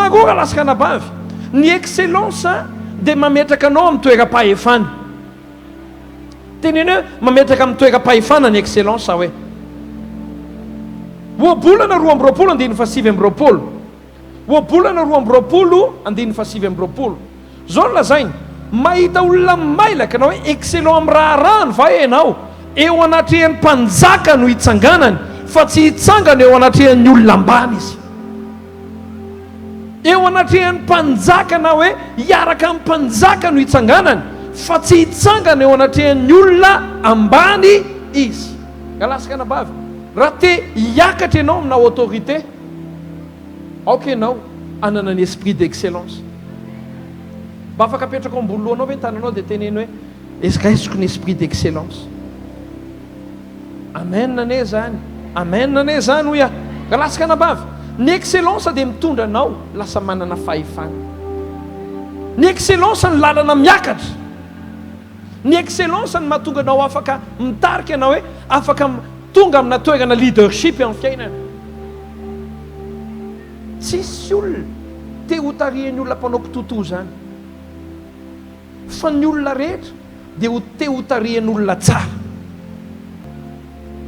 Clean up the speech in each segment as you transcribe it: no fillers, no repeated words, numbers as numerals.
Faharoa rahalahy sy ranabavy, ny excellence dia mametraka anao amin'ny toeram-pahefana. Teneno hoe mametraka amin'ny toeram-pahefana ny excellence hoe. Ohabolana 22 andininy faha-29. Ohabolana 22 andininy faha-29. Izao no lazainy, Mahita olona mailaka na hoe excellent amin'ny raharahany va ianao? Eo anatrehan'ny mpanjaka no hitsanganany, fa tsy hitsangana eo anatrehan'ny olona ambany izy. Eo anatrehan'ny mpanjaka na hoe hiaraka amin'ny mpanjaka no hitsanganany, fa tsy hitsangana eo anatrehan'ny olona ambany izy. Rahalahy sy ranabavy, raha te hiakatra ianao amina autorité, Aoka ianao hanana ny esprit d'excellence. Mba afaka apetrako ambony lohanao ve ny tananao dia teneno hoe, Raisiko ny esprit d'excellence. Amen anie izany. Amen anie izany hoy aho. Rahalahy sy ranabavy, ny excellence dia mitondra anao lasa manana fahefana. Ny excellence ny lalana miakatra. Ny excellence no mahatonga anao afaka mitarika na hoe afaka tonga amina toerana leadership amin'ny fiainana. Tsisy olona te ho tarihin'ny olona mpanao kitoatoa izany. Fa ny olona rehetra dia ho te ho tarihin'olona tsara.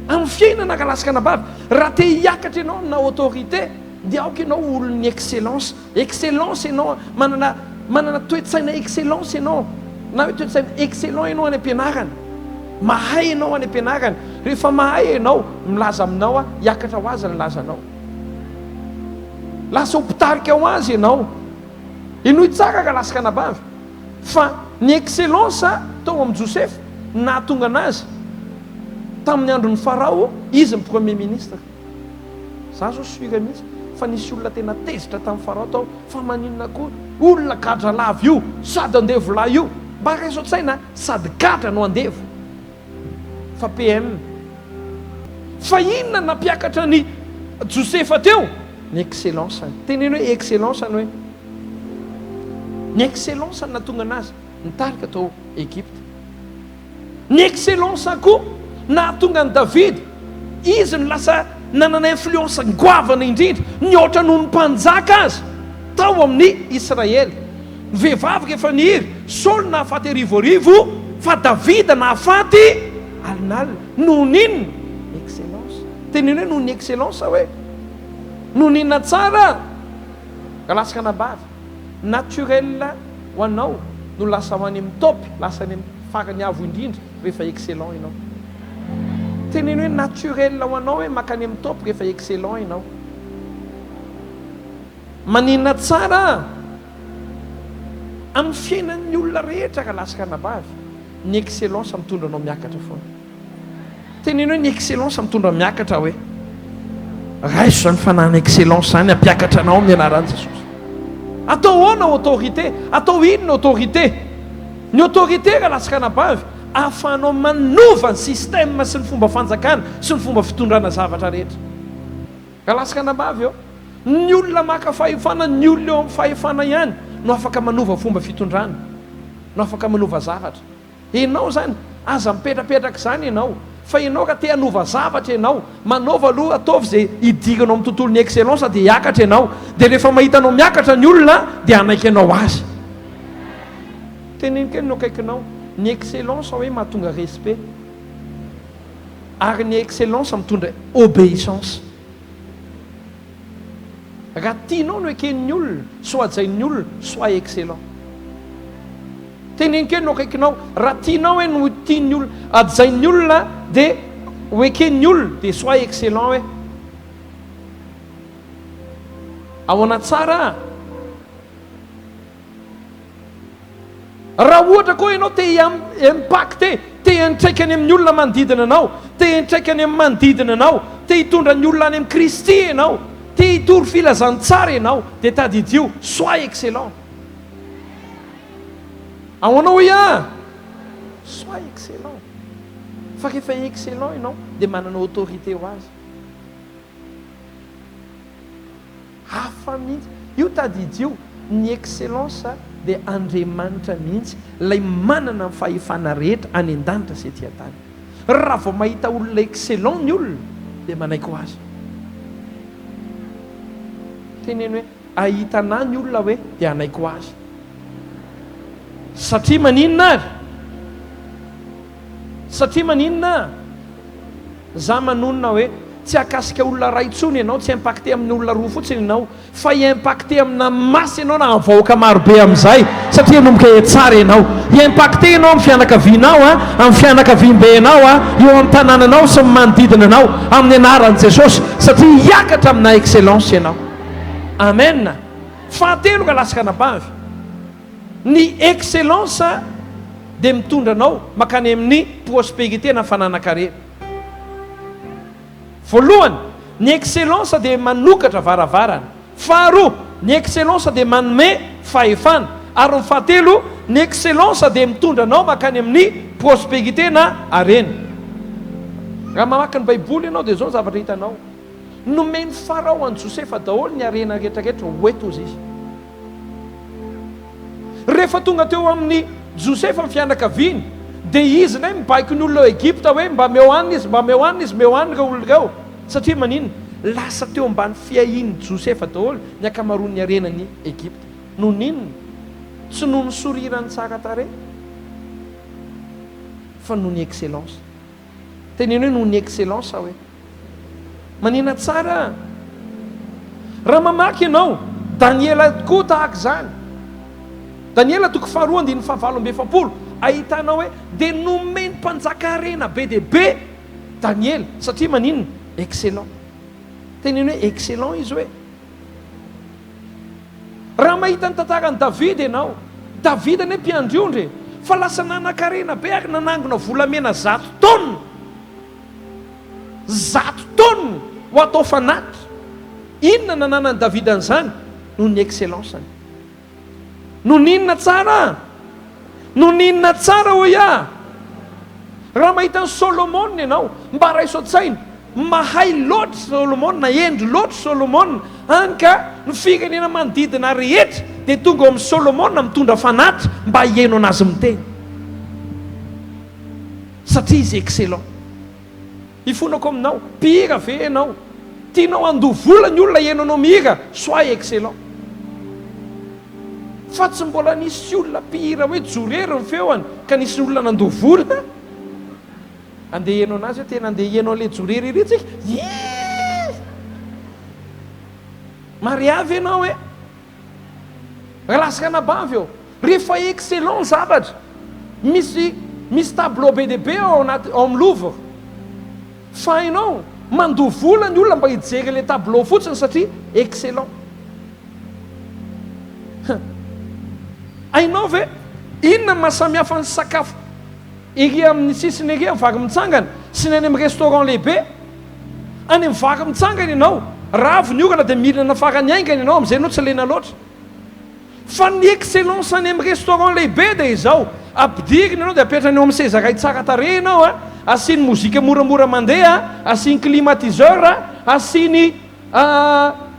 Amin'ny fiainana rahalahy sy ranabavy, raha te hiakatra ianao amina autorité dia aoka ianao ho olon'ny excellence. Excellence ianao, manana manana toe-tsaina excellence ianao, na hoe toe-tsaina excellent ianao any am-pianarana. Mahay ianao any am-pianarana. Rehefa mahay ianao, milaza aminao aho, hiakatra ho azy ny lazanao. Lasa ho mpitarika ho azy ianao. Henoy tsara rahalahy sy ranabavy, fa ny excellence tao amin'i Josefa nahatonga anazy tamin'ny andron'i Farao, izy ny premier ministre. Za zao sure mihitsy fa nisy olona tena tezitra tamin'i Farao tao fa maninona koa olona gadra lava io sady andevo lahy io mba raiso an-tsaina sady gadra no andevo fa PM fa inona nampiakatra an'i Josefa teo ny excellence-ny teneno hoe excellence-ny hoe ny excellence-ny nahatonga anazy nitarika tao Egypta. Ny excellence koa nahatonga an'i Davida, izy no lasa nanana influence goavana indrindra, nihoatra noho ny mpanjaka aza tao amin'ny Israely. Ny vehivavy rehefa nihiry, Saoly nahafaty arivoarivo fa Davida nahafaty alinalina. Noho ny inona? Excellence. Teneno hoe noho ny excellence hoe. Noho ny inona tsara? Rahalahy sy ranabavy. Naturel ho anao no lasa ho any amin'ny top, lasa any amin'ny farany avo indrindra rehefa excellent ianao. Teneno hoe naturel ho anao hoe makany amin'ny top rehefa excellent ianao. Manina tsara amin'ny fiainan'ny olona rehetra rahalahy sy ranabavy, ny excellence mitondra anao miakatra foana. Teneno hoe ny excellence mitondra miakatra hoe. Raiso izany fanahana excellence izany hampiakatra anao amin'ny anaran'i Jesosy. Atao ahoana autorité? Atao inona autorité? Ny autorité rahalahy sy ranabavy ahafahanao manova ny système sy ny fomba fanjakana sy ny fomba fitondrana zavatra rehetra. Rahalahy sy ranabavy ô, ny olona maka fahefana, ny olona eo amin'ny fahefana ihany no afaka manova fomba fitondrana, no afaka manova zavatra. Enao zany, aza mipetrapetraka izany enao, fa enao raha te hanova zavatra enao, manaova aloha, ataovy izay hidiranao amin'ny tontolon'ny excellence dia hiakatra enao, dia rehefa mahita anao miakatra ny olona dia hanaiky anao azy. Teneno kely ny eo akaikinao, ny excellence hoe mahatonga respect, ary ny excellence mitondra obéissance. Raha tianao no eken'ny olona sy ho hajain'ny olona, sois excellent. Teneno kely no akaikinao, raha tianao hoe no tian'ny olona, hajain'ny olona dia ho eken'ny olona dia sois excellent hoe. Ahoana tsara? Raha ohatra koa ianao te hi-impacter, te hiantraika any amin'ny olona manodidina anao, te hiantraika any amin'ny manodidina anao, te hitondra ny olona any amin'i Kristy ianao, te hitory filazantsara ianao, dia tadidio, sois excellent. Ahoana hoy aho? Sois excellent. Fa rehefa excellent ianao, dia manana autorité ho azy. Hafa mihitsy. Io tadidio, ny excellence dia Andriamanitra mihitsy, ilay manana ny fahefana rehetra any an-danitra sy ety an-tany. Raha vao mahita olona excellent ny olona dia manaiky ho azy. Teneno hoe. Hahita anah ny olona hoe dia hanaiky ho azy. Satria maninona ary? Satria maninona? Za manonona hoe tsy hahakasika olona iray intsony ianao, tsy impacter amin'ny olona roa fotsiny ianao, fa hi-impacter amina masse ianao na amin'ny vahoaka marobe amin'izay, satria hanomboka hihatsara ianao. Hi-impacter ianao amin'ny fianakavianao, amin'ny fianakaviambenao, eo amin'ny tanànanao sy ny manodidina anao, amin'ny anaran'i Jesosy, satria hiakatra amina excellence ianao. Amen. Fahatelo ka lasa anabavy, ny excellence dia mitondra anao mankany amin'ny prospérité na fananan-karena. Voalohany, ny excellence dia manokatra varavarana. Faharoa, ny excellence dia manome fahefana. Ary ny fahatelo, ny excellence dia mitondra anao mankany amin'ny prospérité na harena. Raha mamaky ny Baiboly ianao dia izao ny zavatra hitanao. Nomen'i Farao an'i Josefa daholo ny harena rehetrarehetra ho eto hozy izy. Rehefa tonga teo amin'i Josefa ny fianakaviany, dia izy indray mibaiko ny olona ao Egypta hoe mba meo hanina izy, mba meo hanina izy, meo hanina ireo olona ireo. Satria maninona? Lasa teo ambany fiahian'i Josefa daholo ny ankamaroan'ny harenan'i Egypta. Noho ny inona? Tsy noho ny sorirany tsara tarehy, fa noho ny excellence. Teneno hoe noho ny excellence hoe. Manina tsara an! Raha mamaky ianao, Daniela koa tahaka izany. Daniela toko faharoa andininy fahavalo amby 40, ahitanao hoe dia nomen'ny mpanjaka harena be dia be Daniela, satria maninona? Excellent. Teneno hoe excellent izy hoe. Raha mahita ny tantaran'i Davida ianao, Davida anie mpiandry ondry e, fa lasa nanan-karena be ary nanangona volamena zato taonina, zato taonina ho atao fanatitra. Inona nananan'i Davida an'izany? Noho ny excellence-ny. Noninona tsara? Noninona tsara hoy aho? Raha mahita an'i Solomona ianao, mba raiso an-tsaina, mahay loatra Solomona, hendry loatra Solomona, hany ka ny firenena manodidina rehetra dia tonga ao amin'i Solomona mitondra fanatitra mba hihaino an'azy miteny. Satria izy excellent. Ifonako aminao, mpihira ve ianao? Tianao handoa vola ny olona hihaino anao mihira? Sois excellent. Fa tsy mbola nisy olona mpihira hoe jorery ny feoany ka nisy olona nandoa vola andeha hihaino anazy hoe tena andeha hihaino an'ilay jorery ery tsika. Iiii! Mariavy ianao e! Rahalahy sy ranabavy ô, rehefa excellent ny zavatra, misy misy tableau be dia be ao anaty ao amin'ny Louvre, fa hainao, mandoa vola ny olona mba hijery ilay tableau fotsiny satria excellent. Hainao ve inona ny maha samihafa ny sakafo ery amin'ny sisiny ery amin'ny vary mitsangana sy ny any amin'ny restaurant lehibe? Any amin'ny vary mitsangana ianao, raha avy ny orana dia mihinana farany haingana ianao amin'izay ianao tsy lena loatra. Fa ny excellence any amin'ny restaurant lehibe dia izao, ampidirina ianao dia apetrany eo amin'ny seza iray tsara tarehy ianao, asiany mozika moramora mandeha, asiany climatiseur, asiany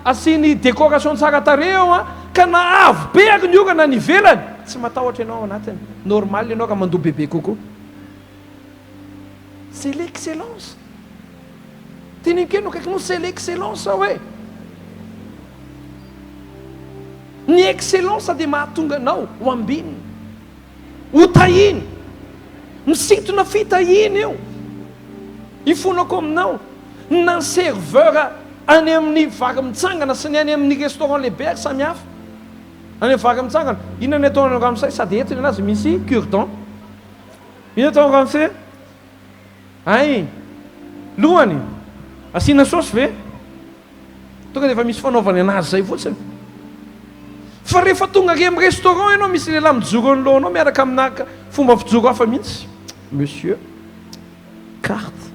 asiany décoration tsara tarehy ao, ka na avy be ary ny orana any ivelany, tsy matahotra ianao ao anatiny. Normal ianao raha mandoa bebe kokoa. C'est l'excellence. Teneno kely no akaikinao, c'est l'excellence hoe. Ny excellence dia mahatonga anao ho ambinina, ho tahina. Misintona fitahiana io. Ifonako aminao, na ny serveur any amin'ny vary mitsangana sy ny any amin'ny restaurant lehibe ary samy hafa. Any amin'ny vary mitsangana, inona ny ataon'ny ramose? Sady entiny anazy misy cure-dent. Inona atao ramose? Hay! Lohany! Asiana saosy ve? Tonga dia efa misy fanaovany anazy izay fotsiny. Fa rehefa tonga ary amin'ny restaurant ianao misy lehilahy mijoro eo anoloanao miaraka amina fomba fijoro hafa mihitsy. Monsieur, carte.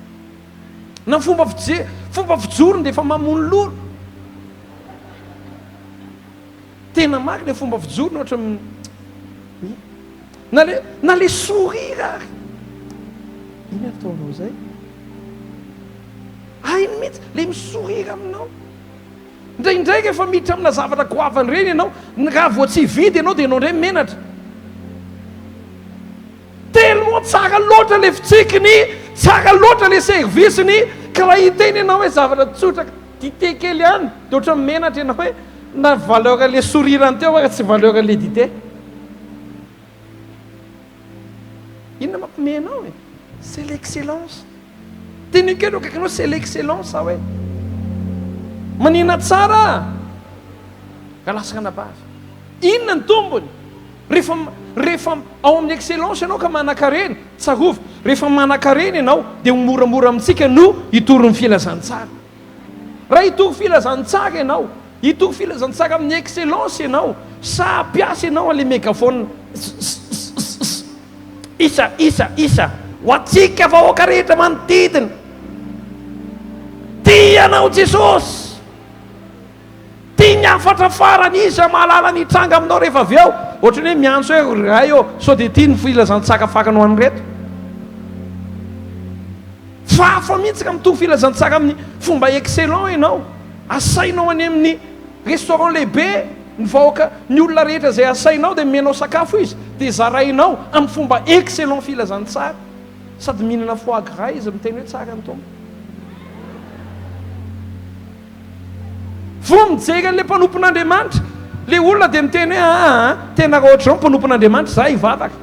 Na fomba fijery, fomba fijorony dia efa mamono lolo. Tena marina fomba fijorony ohatra na le na le sourire ary. Ino ataonao zay? Hainy mihitsy le mi-sourire aminao. Indraindray rehefa miditra amina zavatra goavana ireny ianao, raha vao tsy hividy ianao dia ianao indray menatra. Tellement tsara loatra le fitsikiny, tsara loatra le service-ny, ka raha hiteny ianao hoe zavatra tsotra dite kely ihany dia ohatran'ny menatra ianao hoe. Na valeur le sourire-ny teo ary tsy valeur le dite. Inona mampime anao e? C'est l'excellence. Teneno kely eo akaikinao c'est l'excellence hoe. Manina tsara ka lasa anabavy. Inona ny tombony? Rehefa rehefa ao amin'ny excellence ianao ka manankarena, tsarovy, rehefa manankarena ianao dia ho moramora amintsika no hitory ny filazantsara. Raha hitory filazantsara ianao, hitory filazantsara amin'ny excellence ianao, sa hampiasa ianao an'ilay megaphone zzzzzzz isa isa isa ho antsika vahoaka rehetra manodidina. Tia anao Jesosy. Tia ny hafatra farany, iza mahalala ny hitranga aminao rehefa avy eo? Ohatran'ny hoe miantso hoe ry Ray ô, sao dia ity ny filazantsara farany ho an'ireto? Fa hafa mihitsy raha mitory filazantsara amin'ny fomba excellent ianao. Asainao any amin'ny restaurant lehibe ny vahoaka, ny olona rehetra izay asainao dia omenao sakafo izy, dia zarainao amin'ny fomba excellent filazantsara. Sady mihinana foie gras izy miteny hoe tsara ny Tompo. Vao mijery an'ilay mpanompon'Andriamanitra ilay olona dia miteny hoe aa, tena raha ohatr'izao ny mpanompon'Andriamanitra izaho hivavaka.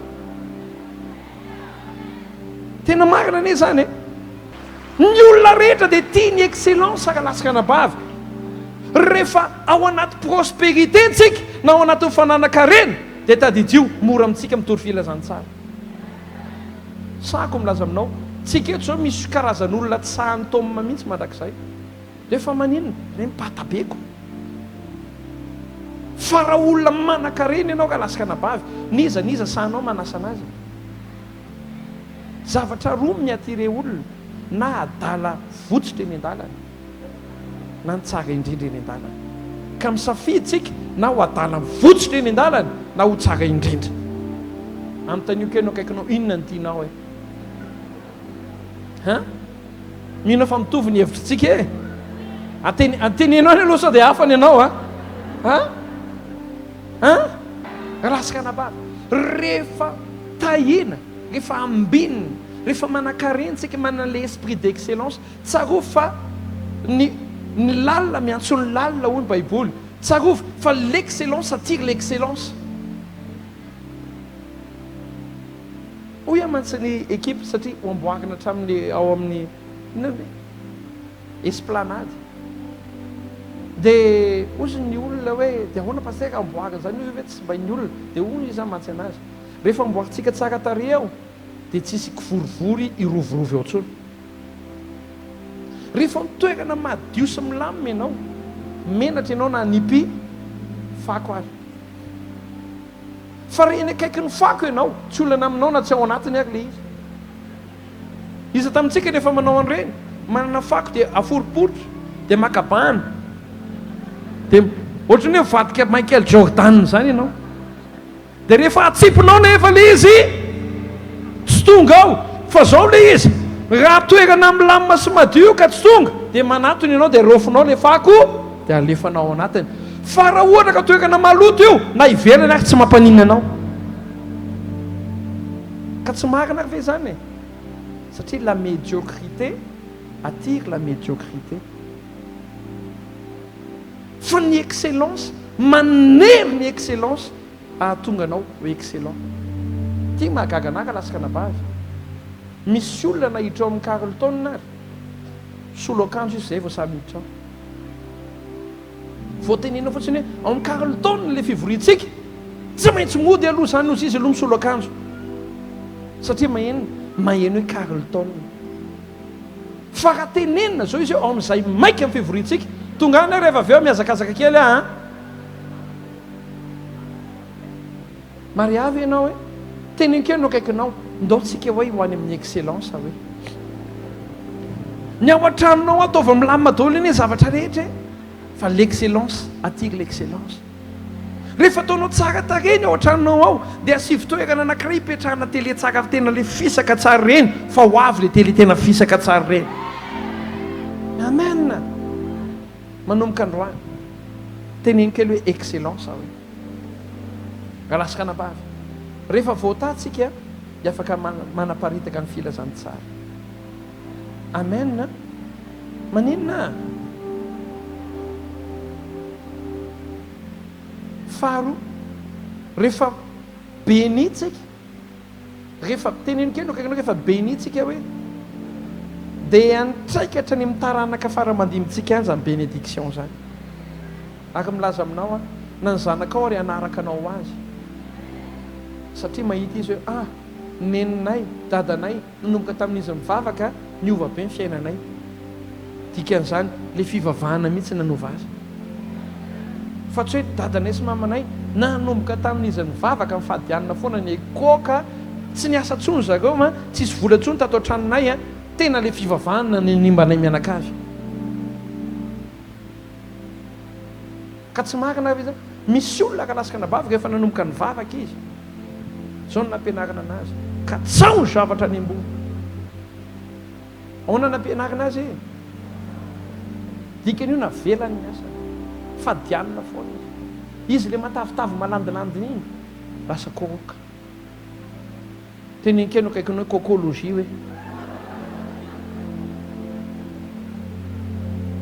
Tena marina anie izany e! Ny olona rehetra dia tia ny excellence rahalahy sy ranabavy. Rehefa ao anaty prospérité tsika na ao anatin'ny fananan-karena dia tadidio mora amintsika mitory filazantsara. Sahako milaza aminao, tsika eto izao misy karazan'olona tsy sahan'i Tom mihitsy mandrakizay. Dia fa maninona? Ireny mpatabeko. Fa raha olona manankarena ianao ka lasa anabavy, n'iza n'iza sahanao manasa anazy e? Zavatra roa mi-attirer olona, na adala votsotra eny an-dalana, na ny tsara indrindra eny an-dalana. Ka misafidy tsika na ho adala votsotra eny an-dalana na ho tsara indrindra. Anontanio kely ny akaikinao, inona no tianao e? Hein? Mino aho fa mitovy ny hevitritsika e! Ateny, ateneno any aloha sao dia hafa ny anao a! Hein? Hein? Rahalahy sy ranabavy, rehefa tahiana, rehefa ambinina, rehefa manankarena tsika, manana ilay esprit d'excellence, tsarovy fa ny ny lalina miantso ny lalina hoy ny baiboly, tsarovy fa l'excellence attire l'excellence. Hoy aho mantsy ny equipe satria ho amboarina hatramin'ny ao amin'ny inona ny esplanade dia hozy ny olona hoe dia ahoana pasitera amboarina izany hoy ve tsy simbain'ny olona dia hoy izy aho mantsy anazy rehefa amboarintsika tsara tarehy ao dia tsisy kivorivory hirovirovy ao intsony rehefa ny toerana madio sy milamina ianao menatra ianao na hanipy fako ary Fa raha eny akaikin'ny fako ianao, tsy olana aminao na tsy ao anatiny ary ilay izy. Iza tamintsika no efa manao an'ireny? Manana fako dia aforiporitra, dia maka bano. Dia ohatran'ny hoe mivadika Michael Jordan izany ianao. Dia rehefa atsipinao nefa ilay izy, tsy tonga ao. Fa izao ilay izy, raha toerana milamina sy madio io ka tsy tonga, dia manatona ianao dia raofinao ilay fako, dia alefanao ao anatiny. Fa raha ohatra ka toerana maloto io, na ivelany ary tsy mampaninona anao. Ka tsy marina ary ve izany e? Satria la médiocrité attire la médiocrité. Fa ny excellence, manery ny excellence hahatonga anao ho excellent. Ity mahagaga anah ka lasa anabavy. Misy olona na hiditra ao amin'ny Carlton ary, solo akanjo izy zay vao samy hiditra ao. Vao tenenina fotsiny hoe ao amin'ny Carlton ilay fivoriantsika, tsy maintsy mody aloha izany hozy izy aloha misolo akanjo. Satria maheno, maheno hoe Carlton. Fa raha tenenina izao izy hoe ao amin'izay maika ny fivoriantsika, tonga any aho rehefa avy eo mihazakazaka kely aho an. Mariavy ianao e! Teneno kely no akaikinao, ndao tsika hoe ho any amin'ny excellence hoe. Ny ao an-tranonao ataovy milamina daholo anie zavatra rehetra e! Fa l'excellence attire l'excellence. Rehefa ataonao tsara tarehy ny ao an-tranonao ao dia asivo toerana anankiray hipetrahana télé tsara tena le fisaka tsara ireny fa ho avy le télé tena fisaka tsara ireny. Amen! Manomboka androany. Teneno kely hoe excellence hoe. Rahalahy sy ranabavy, rehefa voatahy tsika dia afaka manaparitaka ny filazantsara. Amen. Maninona? Faharoa, rehefa béni tsika, rehefa, teneno kely eo akaikinao rehefa béni tsika hoe, dia hiantraika hatrany amin'ny taranaka fara aman-dimbintsika any izany bénédiction izany. Ary milaza aminao aho, na ny zanakao ary hanaraka anao ho azy. Satria mahita izy hoe, ah, neninay, dadanay, nanomboka tamin'izy nivavaka, niova be ny fiainanay. Dikan'izany, ilay fivavahana mihitsy nanova azy. Fa tsy hoe dadanay sy mamanay, nanomboka tamin'izy nivavaka, nifady hanina foana, nikoaka, tsy niasa intsony zareo an, tsisy vola intsony tato an-tranonay an, tena ilay fivavahana no nanimba anay mianakavy. Ka tsy marina ve izany? Misy olona rahalahy sy ranabavy rehefa nanomboka nivavaka izy, izao no nampianarina anazy, katsaho ny zavatra any ambony. Ahoana nampianarina azy e? Dikany io navelany ny asany. Fadianina foana izy. Izy ilay matavitavy malandilandina iny, lasa koroka. Teneno kely eo akaikinao hoe cocologie hoe.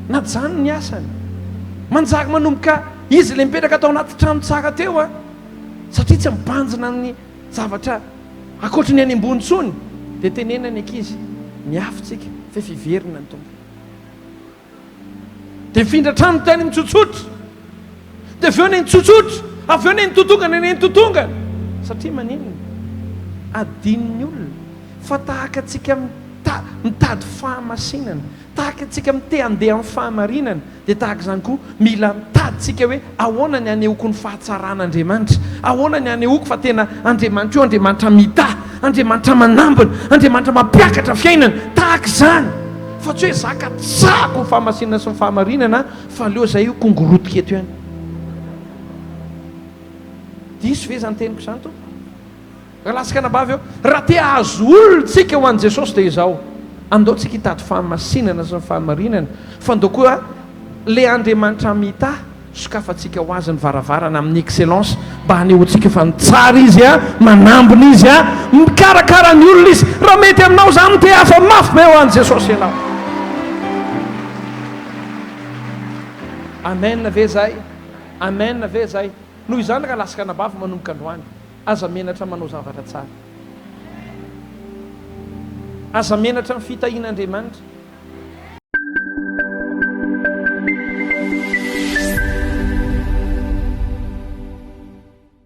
Najanony ny asany. Manjary manomboka izy ilay mipetraka tao anaty trano tsara teo a. Satria tsy mibanjina ny zavatra ankoatry ny any ambony intsony. Dia tenenina ny ankizy, miafy tsika fa efa hiverina ny Tompo. Dia nifindra trano tany mitsotsotra. Dia avy eo neny tsotsotra, avy eo neny totongana, neny totongana. Satria maninona? Adinon'ny olona fa tahaka antsika mitady fahamasinana, tahaka antsika te handeha amin'ny fahamarinana, dia tahaka izany koa mila mitady tsika hoe ahoana ny hanehoako ny fahatsaran'Andriamanitra, ahoana ny hanehoako fa tena Andriamanitra io Andriamanitra mitahy, Andriamanitra manambina, Andriamanitra mampiakatra fiainana, tahaka izany. Fa tsy hoe za katsahako ny fahamasinana sy ny fahamarinana fa aleo zay io kongorotika eto ihany. Diso ve izany teniko izany tompoko? Rahalahy sy anabavy ô, raha te hahazo olona tsika ho an'i Jesosy dia izao, andao tsika hitady fahamasinana sy ny fahamarinana fa andao koa le Andriamanitra mitahy Sokafantsika ho azy ny varavarana amin'ny excellence mba hanehoantsika fa ny tsara izy a, manambina izy a, mikarakara ny olona izy. Raha mety aminao izany mitehafa mafy be ho an'i Jesosy ianao. Amen ve zay? Amen ve zay? Noho izany rahalahy sy ranabavy manomboka androany, aza menatra manao zavatra tsara. Aza menatra ny fitahian'Andriamanitra.